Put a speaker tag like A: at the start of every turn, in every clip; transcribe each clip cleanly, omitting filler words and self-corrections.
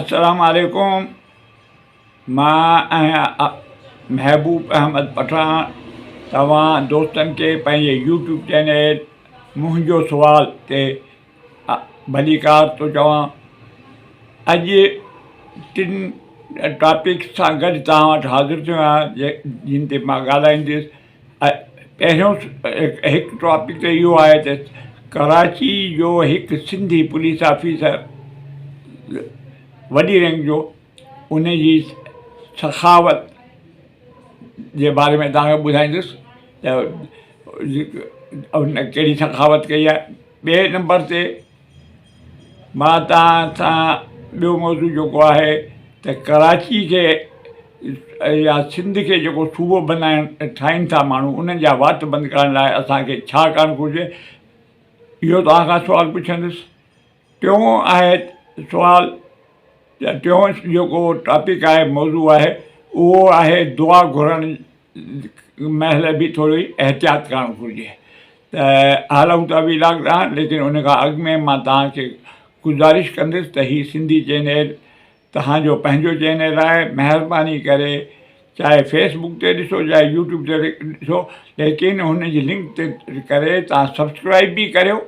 A: السلام عليڪم مان آهيان محبوب احمد پٺاڻ توهان دوستن کي پنهنجي يوٽيوب چينل منهنجو سوال تي ڀليڪار ٿو چوان اڄ ٽن ٽاپڪ سان گڏ توهان وٽ حاضر ٿيو آهيان جن تي مان ڳالهائيندس پهريون هڪ ٽاپڪ ته اهو آهي ته ڪراچي جو هڪ سنڌي پوليس آفيسر وڏي رينڪ جو ان جي سخاوت جي باري ۾ توهان کي ٻڌائيندس ته ان ڪهڙي سخاوت ڪئي آهي ٻئي نمبر تي مان توهان سان ٻيو موضوع جيڪو آهي ته ڪراچي کي يا سنڌ کي جيڪو صوبو بنائڻ ٺاهين ٿا ماڻهو انهن جا وات بند ڪرڻ لاء اسان کي ڇا ڪرڻ گهرجي اهو توهان کان سوال پڇندس ٽيون آهي سوال ٽيون جيڪو ٽاپڪ آهي موضوع آهي اهو آهي دعا گهرڻ مهل به ٿوري احتياط ڪرڻ گهرجي ته هلون ٿا وي لاگ ڏانهن ليڪن ان کان اڳ ۾ مان توهان کي گذارش ڪندس ته هي سنڌي چينل توهان جو پنهنجو چينل آهي مهرباني ڪري چاهي فيس بڪ تي ڏسو چاهي يوٽيوب تي ڏسو ليڪن هن جي لنڪ تي ڪري توهان سبسڪرائب به ڪريو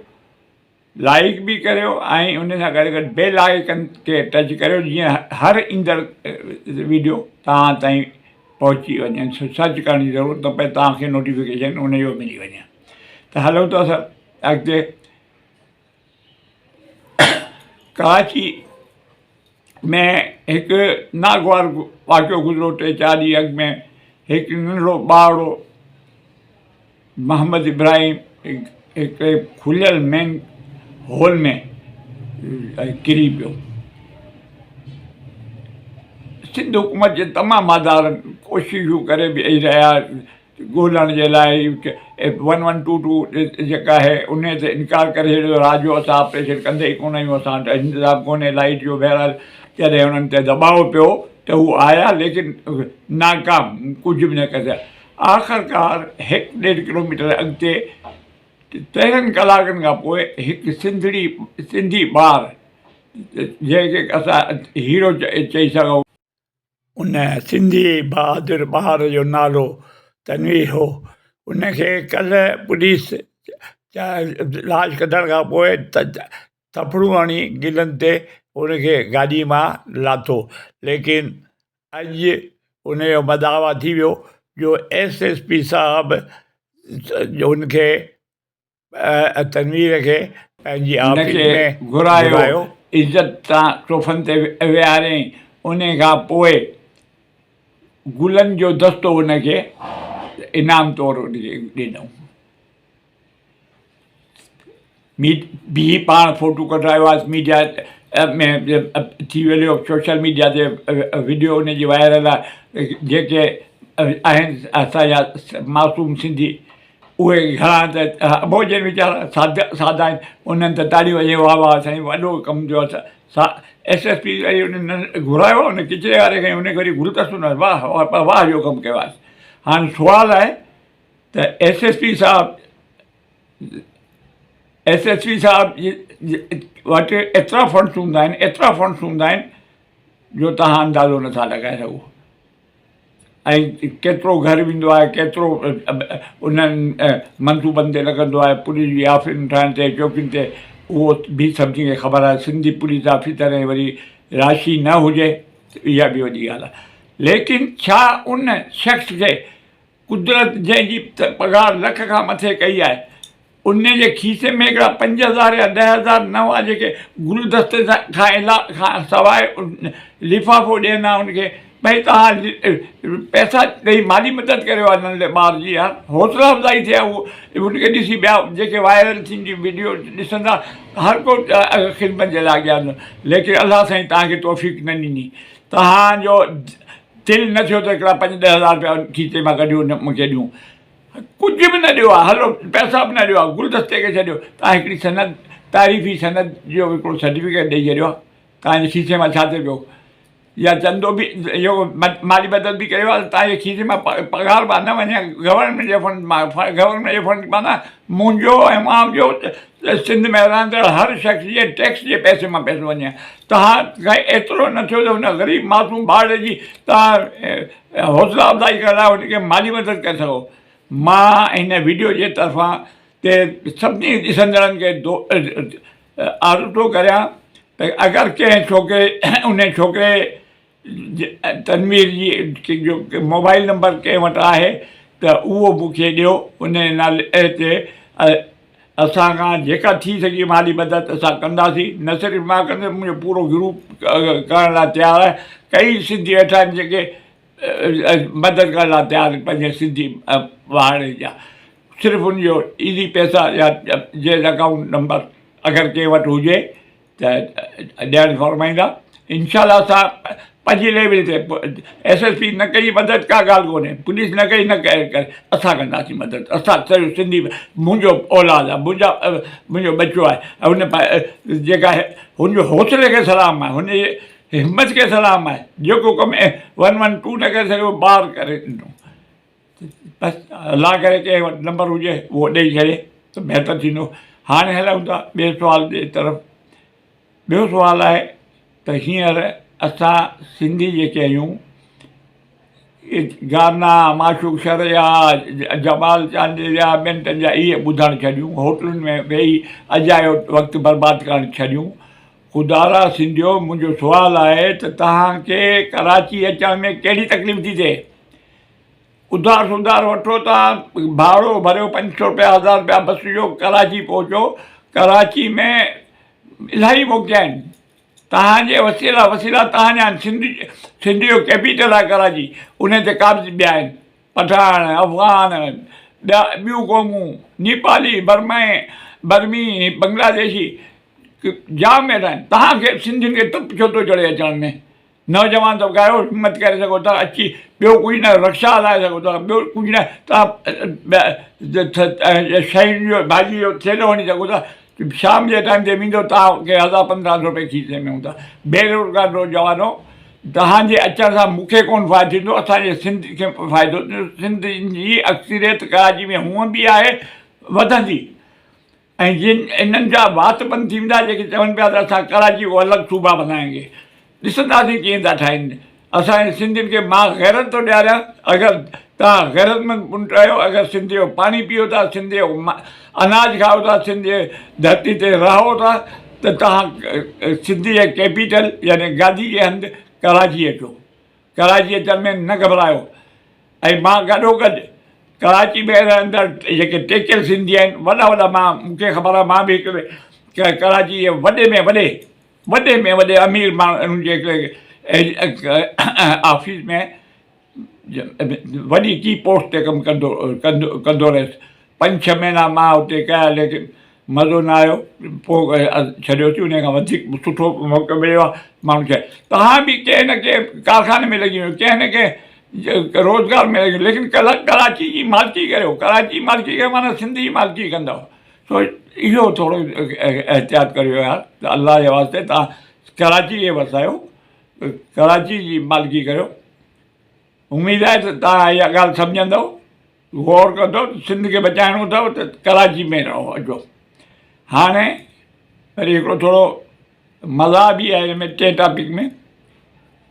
A: لائيڪ به ڪريو ۽ ان سان گڏ گڏ بيل آئيڪن کي ٽچ ڪريو جيئن هر ايندڙ ويڊيو توهان تائين پهچي وڃي سرچ ڪرڻ جي ضرورت نه پئي توهان کي نوٽيفڪيشن ان جو ملي وڃي ته هلون ٿا سر اڳتي ڪراچي ۾ هڪ ناگوار واقعو گذريو ٽي چار ڏينهن اڳ ۾ هڪ ننڍڙو ٻارڙو محمد ابراهيم هڪڙي کليل مين هول ۾ ڪري پيو. سنڌ حڪومت جي تمام ادارن ڪوششون ڪري به اهي رهيا ڳولڻ جي لاء ون ون ٽو ٽو جيڪا آهي ان تي انڪار ڪري ڇڏيو رات جو اسان آپريشن ڪندي ئي ڪونه آهيون اسان وٽ انتظام ڪونهي لائيٽ جو بهرحال جڏهن انهن تي دٻاء پيو ته هو آيا ليڪن ناڪام ڪجهه به نه ڪري سگهيا آخرڪار هڪ ڏيڍ ڪلوميٽر اڳتي 13 ڪلاڪن کان پوء هڪ سنڌڙي سنڌي ٻار جنهن کي اسان هيرو چئي سگهون. ان سنڌي بهادر ٻار جو نالو تنوير هو. ان کي ڪلهه پوليس لاش ڪڍڻ کان پوء ٿڦڙون هڻي گلن تي ان کي گاڏي مان لاٿو ليڪن اڄ ان جو مداوا ٿي ويو جو ايس ايس پي صاحب ان کي تنوير کي پنهنجي آفيس ۾ گهرايو، عزت سان صوفن تي ويهاريائين، ان کان پوء گلن جو دستو ان کي انعام طور ان کي ڏنائون. بيهي پاڻ فوٽو ڪڍرايو آهي ميڊيا ۾ ٿي ويو سوشل ميڊيا تي وڊيو ان جي وائرل آهي جيڪي آهن اسانجا معصوم سنڌي اهي گهڻا ته اٻوجهن ويچارا سادا سادا آهن انهن ته تاڙيون وڄايون واهه واهه سائين وڏو ڪم ٿيو آهي ايس ايس پي وري ان گهرايو ان ڪچري واري کي ان کي وري گلدستو ڏنو واهه واهه جو ڪم ڪيو آهي هاڻي سوال آهي ته ايس ايس پي صاحب ايس ايس پي صاحب وٽ ايترا فنڊس هوندا آهن ايترا فنڊس هوندا آهن جو توهان اندازو نٿا لڳائي سگهو ۽ ڪيترو گهر ويندو آهي ڪيترو انهن منصوبن تي لڳندو آهي پوليس جي آفيسن ٺاهڻ تي چوڪين تي اهو به سڀني کي خبر آهي سنڌي پوليس آفيسر ۽ وري راشي نه هجي اها به وڏي ڳالهه آهي ليڪن ڇا ان شخص کي قدرت جنهن جي پگهار لک کان مٿي ڪئي آهي، ان جي کيسي ۾ هڪڙا 5000 يا 10,000 نه هئا جيڪي گلدستي کان سواء لفافو ڏين ها ان کي ڀئي توهان پئسا ڏئي مالي مدد ڪريو ها ننڍڙي ٻار جي يار حوصلا افزائي ٿئي ها اهو ان کي ڏسي ٻيا جيڪي وائرل ٿيندي وڊيو ڏسندا هر ڪو خدمت جي لاء اڳيان ايندو ليڪن الله سائين توهان کي توفيق نه ڏني توهان جو دل نه ٿيو ته هڪڙا پنج ڏهه هزار رپيا کيسي مان ڪڍي ان مون کي ڏيون. ڪجهه به نه ڏيو ها، هلو پئسا به نه ڏيو ها، گلدستي کي ڇڏيو، توهان هڪڙي سند، تعريفي سند جو هڪڙو سرٽيفڪيٽ ڏئي ڇڏيو ها، توهان جي کيسي مان ڇا ٿي پيو؟ يا چندو به اهو مالي مدد به ڪيو آهي ته توهان جي کيسي مان پگهار مان نه وڃي گورنمينٽ جي فنڊ مان گورنمينٽ جي فنڊ معنيٰ منهنجو ۽ منهنجو سنڌ ۾ رهندڙ هر شخص جي ٽيڪس جي پئسي مان پئسو وڃي توهان کان ايترو نه ٿيو ته هن غريب معصوم ٻارڙي جي توهان حوصلا افزائي ڪرڻ لاء هن کي مالي مدد ڪري سگهو مان هن ويڊيو جي طرفان تي سڀني ڏسندڙن کي عرض ٿو ڪريان ته اگر ڪنهن ڇوڪري ان ڇوڪري تنوير جي جو موبائل نمبر ڪنهن وٽ آهي ته اهو مون کي ڏيو ان جي نالي تي اسان کان جيڪا ٿي سگهي مالي مدد اسان ڪنداسين نه صرف مان ڪندس منهنجو پورو گروپ ڪرڻ لاء تيار آهي ڪئي سنڌي ويٺا آهن جيڪي مدد ڪرڻ لاء تيار آهن پنهنجي سنڌي ڀائرن جا صرف ان جو ايزي پئسا يا جيز اڪائونٽ نمبر اگر ڪنهن وٽ هجي ته ڏيڻ فرمائيندا انشاء الله اسان پنهنجي ليول تي ايس ايس پي نه ڪئي مدد ڪا ڳالهه ڪونهي پوليس نه ڪئي نه ڪئي اسان ڪنداسين مدد اسان سڄو سنڌي منهنجو اولاد آهي منهنجا منهنجو ٻچو آهي هن جيڪا هن جو حوصلي کي سلام آهي هن جي همت کي سلام آهي جيڪو ڪم ون ون ٽو نه ڪري سگهيو ٻار ڪري ڏنو بس الله ڪري ڪنهن وٽ نمبر هجي اهو ڏئي ڇڏي ته بهتر ٿيندو هاڻي هلون ٿا ٻئي سوال جي طرف ٻيو سوال آهي ته هينئر اسان سنڌي جيڪي آهيون گانا معشوق شر جا جمال چانڊيي جا ٻين ٽن جا اهي ٻڌڻ ڇڏيون هوٽلن ۾ ويهي اجايو وقت برباد ڪرڻ ڇڏيون خدارا سنڌيو منهنجو سوال آهي ته توهان کي ڪراچي اچڻ ۾ ڪهڙي تڪليف ٿي ٿئي اڌار سڌار وٺو ٿا، ڀاڙو ڀريو 500 روپيا 1000 روپيا بس جو ڪراچي پهچو، ڪراچي ۾ الاهي موقعا آهن، توهان جي وسيلا وسيلا توهان جا آهن، سنڌ سنڌ جو ڪيپيٽل آهي ڪراچي، ان تي قابض ٻيا آهن، پٺاڻ، افغان، ٻيا ٻيون قومون، نيپالي، برمائي، برمي، بنگلاديشي جام ويٺا آهن، توهان کي سنڌين کي تپ ڇو ٿو چڙهي اچڻ ۾؟ نوجوان طبقا آهيو همت ڪري سگهو ٿا اچي ٻيو ڪجهه نه رڪشا هلائي سگهو ٿا ٻيو ڪجهه نه توهان شين جو ڀاڄي جو ٿيلهو هڻي سگهو ٿا شام جي ٽائيم تي ويندو توهان کي هزار 1500 روپئي کيسي ۾ هوندا بيروزگار نوجوانو توهان جي اچڻ سان مون کي ڪونه فائدو ٿيندو اسان جي سنڌ کي فائدو ٿيندو سنڌ جي اڪثريت ڪراچي ۾ هونء به آهي وڌندي ۽ جن انهن جا وات بند ٿي ويندا جيڪي چون پيا ته اسان ڪراچي ڪو الڳ صوبا بنائين گي ڏسنداسين ڪيئن ٿا ٺاهين اسان جي سنڌين کي مان غيرت ٿو ڏياريان اگر توهان غيرتمند پٽ آهيو اگر سنڌ جو پاڻي پيئو ٿا سنڌ جو اناج کائو ٿا سنڌ جي ڌرتي تي رهو ٿا ته توهان سنڌ جي ڪيپيٽل يعني گادي جي هنڌ ڪراچي اچو ڪراچي اچڻ ۾ نه گهٻرايو ۽ مان گڏوگڏ ڪراچي ۾ رهندڙ جيڪي ٽيڪيل سنڌي آهن وڏا وڏا مان مون کي خبر آهي مان به هڪڙي ڪراچي جي وڏي ۾ وڏي وڏي ۾ وڏي امير ماڻهن جي هڪڙي آفيس ۾ وڏي ڪي پوسٽ تي ڪم ڪندو ڪندو ڪندو رهيس پنج ڇهه مهينا مان اتي ڪيا ليڪن مزو نه آيو پوء ڇڏيوسين ان کان وڌيڪ سٺو موقعو مليو آهي ماڻهن کي توهان به ڪنهن نه ڪنهن ڪارخاني ۾ لڳي وڃو ڪنهن نه ڪنهن روزگار ۾ لڳي وڃو ليڪن ڪراچي جي مالڪي ڪريو ڪراچي جي مالڪي ڪريو معنيٰ سنڌ جي مالڪي ڪندؤ سو اهو ٿورو احتياط ڪريو يار ته الله جي واسطي توهان ڪراچي کي وسايو ڪراچي جي مالڪي ڪريو اميد آهي ته توهان اها ڳالهه سمجهندؤ غور ڪندو ته سنڌ کي بچائڻو اٿو ته ڪراچي ۾ رهو اچو هاڻي وري هڪڙو ٿورو مزاح به آهي هن ۾ ٽئين ٽاپڪ ۾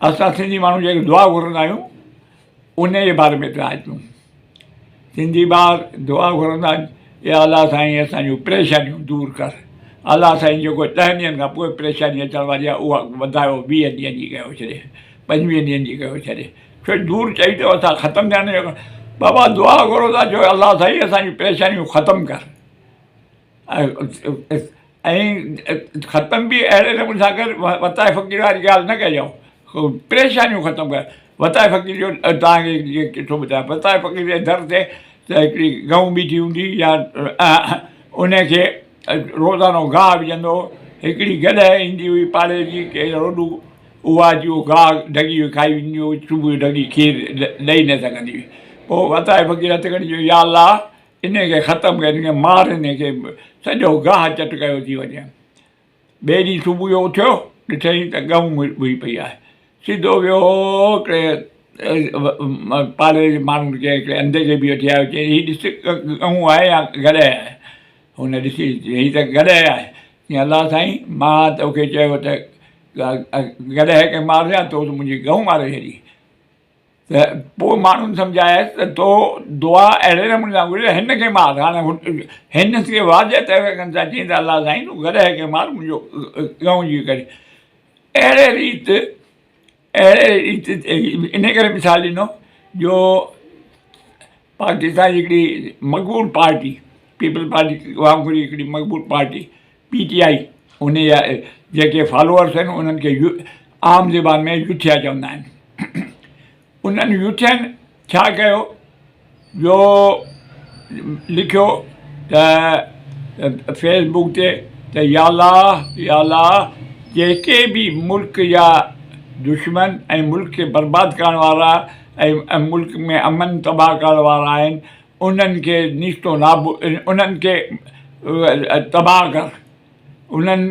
A: اسان سنڌي ماڻهو جيڪي دعا گهرندا آهيون ان جي باري ۾ پيا اچون سنڌي ٻار دعا گهرندا آهن يا الله سائين اسانجون پريشانيون دور ڪر الله سائين جيڪو 10 ڏينهن کان پوء پريشاني اچڻ واري آهي اها وڌايو 20 ڏينهن جي ڪيو ڇڏي 25 ڏينهن جي ڪيو ڇڏي ڇو دور چئي ته اسان ختم ٿيڻ جو بابا دعا گهرو ٿا جو الله سائين اسان جون پريشانيون ختم ڪر ۽ ختم به اهڙي نموني سان ڪر وتائي فقير واري ڳالهه نه ڪجو پريشانيون ختم ڪر وتائي فقير جو توهان کي قصو ٻڌايان وتائي فقير جي در تي ته هڪڙي گئون بيٺي هوندي يا ان کي روزانو گاهه وجهندو هو. هڪڙي گڏهه ايندي هئي پاڙي جي ڪي روڏو اها اچي اهو گاهه ڍڳي جو کائي ويندي هئي صبح جو ڍڳي کير ڏئي نه سگهندي هئي. پوء وتائي فقير هٿ کڻي چيو يا الله انهي کي ختم ڪر انهي کي مار انهي کي سڄو گاهه چٽ ڪيو ٿي وڃي. ٻئي ڏينهن صبح جو اٿيو ڏٺائين ته ڳئون هئي پئي آهي. سڌو ويو هڪڙي پاڙي جي ماڻهن کي هڪڙي انڌي کي به وٺي آيو چيائين هي ڏس ڳئون آهي يا گڏهه آهي هن ڏسي هي ته گڏهه آهي چيائين الله سائين مان توکي چيو ته گڏهه کي مارجان تو ته منهنجي ڳئون ماري ڇڏي ته پوء ماڻهن سمجهايس ته تو دعا اهڙي نموني سان گهري هن کي مار هاڻي هن کي واضح طريقن سان چيائين ته الله سائين تون گڏهه کي مار منهنجو ڳئون جي ڪري اهڙي ريت اهڙي ريت ان ڪري مثال ڏنو جو پاڪستان جي هڪڙي مقبول پارٽي پيپلز پارٽي وانگر هڪڙي مقبول پارٽي پي ٽي آئي ان جا جيڪي فالوورس آهن انهن کي عام زبان ۾ يوٿيا چوندا آهن انهن يوٿين ڇا ڪيو جو لکيو ته فيس بڪ تي ته يا الله يا الله جيڪي به ملڪ جا دشمن ۽ ملڪ کي برباد ڪرڻ وارا ۽ ملڪ ۾ امن تباهه ڪرڻ وارا آهن انهن کي نيست و نابود انهن کي تباهه ڪر انهن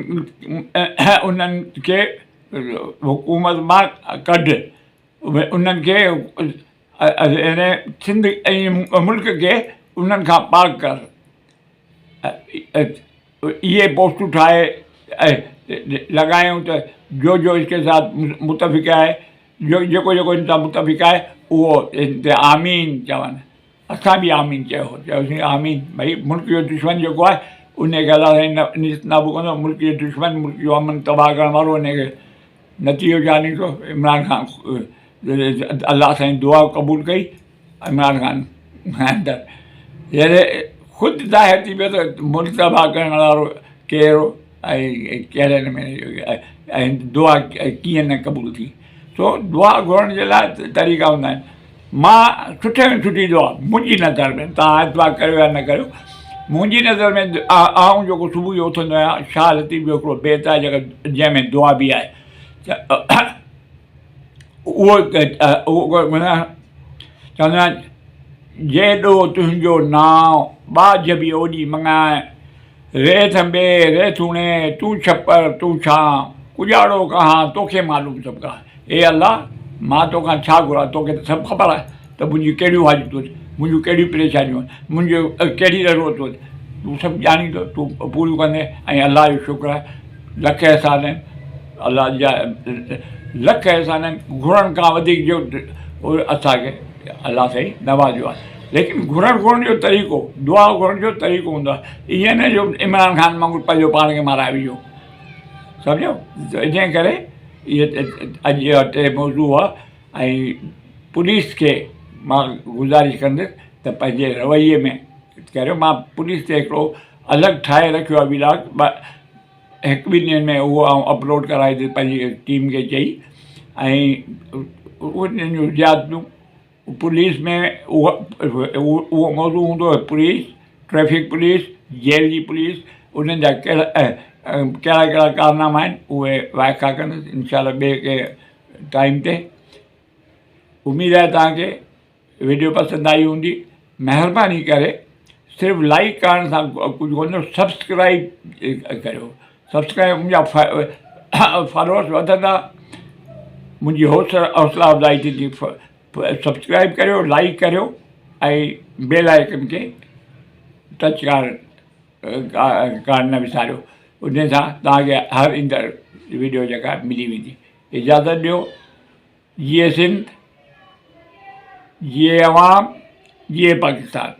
A: انهن کي حڪومت مان ڪڍ انهن کي يعني سنڌ ۽ ملڪ کي انهن کان پاڪ ڪر اهي پوسٽون ٺاهي لڳايون ته جو جو اس ڪي ساٿ متفق آهي جو جيڪو جيڪو ان سان متفق آهي اهو ان تي آمين چون. اسان به آمين چيو هو. چيوسين آمين ڀئي ملڪ جو دشمن جيڪو آهي ان کي الله سائين نيست نابود ڪندو ملڪ جو دشمن ملڪ جو امن تباهه ڪرڻ وارو ان کي نتيجو ڇا نڪتو عمران خان الله سائين دعا قبول ڪئي عمران خان اندر يعني خود ظاهر ٿي پيو ته ملڪ تباهه ڪرڻ وارو ڪير هو ۽ ڪهڙي نموني ۽ دعا ڪيئن نه قبول ٿي سو دعا گهرڻ جي لاء طريقا هوندا آهن مان سٺي ۾ سٺي دعا منهنجي نظر ۾ توهان اعتبار ڪريو يا نه ڪريو منهنجي نظر ۾ آئون جيڪو صبح جو اٿندو آهيان شاهه لطيف جو هڪڙو بيت آهي جيڪا جنهن ۾ دعا به آهي اهو اهو چوندا آهن جيڏو تنهنجو نانء ٻاجهه به اوڏي مڱانء ري ٿنڀي ري ٿوڻي تون ڇپر تون ڇانء ڪڄاڙو ڪهان توکي معلوم سڀ ڪا اي الله مان توکان ڇا گهران توکي ته سڀ خبر آهي ته منهنجون ڪهڙيون حاجتون آهن منهنجون ڪهڙيون پريشانيون آهن منهنجو ڪهڙي ضرورت آهي تون سڀ ڄاڻين ٿو تون پوريون ڪندين ۽ الله جو شڪر آهي لک احسان آهن الله جا لک احسان آهن گهرڻ کان وڌيڪ جو اسانکي الله سائين نوازيو آهي ليڪن گهرڻ گهرڻ جو طريقو دعا گهرڻ جو طريقو هوندو آهي ائين نه جو عمران خان وانگر پنهنجو پاڻ کي مارائي وجهو سمجهو ان ڪري اهي اڄ جا ٽي موضوع هئا ۽ پوليس کي مان گذارش ڪندس ته پنهنجي رويي ۾ ڪريو مان پوليس تي هڪڙو الڳ ٺاهي رکيو آهي ولاگ هڪ ٻن ڏينهن ۾ اهو آئون اپلوڊ ڪرائي پنهنجي ٽيم کي چئي ۽ انهن جون زيادتيون پوليس ۾ اهو موضوع هوندو هو پوليس ٽريفڪ پوليس جيل جي پوليس انهن جا ڪهڙا ڪهڙا ڪهڙا ڪارناما آهن اهي وائکا ڪندس انشاء الله ٻئي ڪنهن ٽائيم تي اميد آهي توهان کي ويڊيو پسند آئي هوندي مهرباني ڪري صرف لائڪ ڪرڻ سان ڪجهه ڪونه سبسڪرائب ڪريو سبسڪرائب منهنجا فالوورس وڌندا منهنجي حوصلا افزائي ٿيندي سبسڪرائب ڪريو لائڪ ڪريو ۽ بيل آئيڪن کي ٽچ ڪرڻ ڪرڻ نه وساريو ان سان توهان کي هر ايندڙ ويڊيو جيڪا ملي ويندي اجازت ڏيو جيئي سنڌ جيئي عوام جيئي پاڪستان.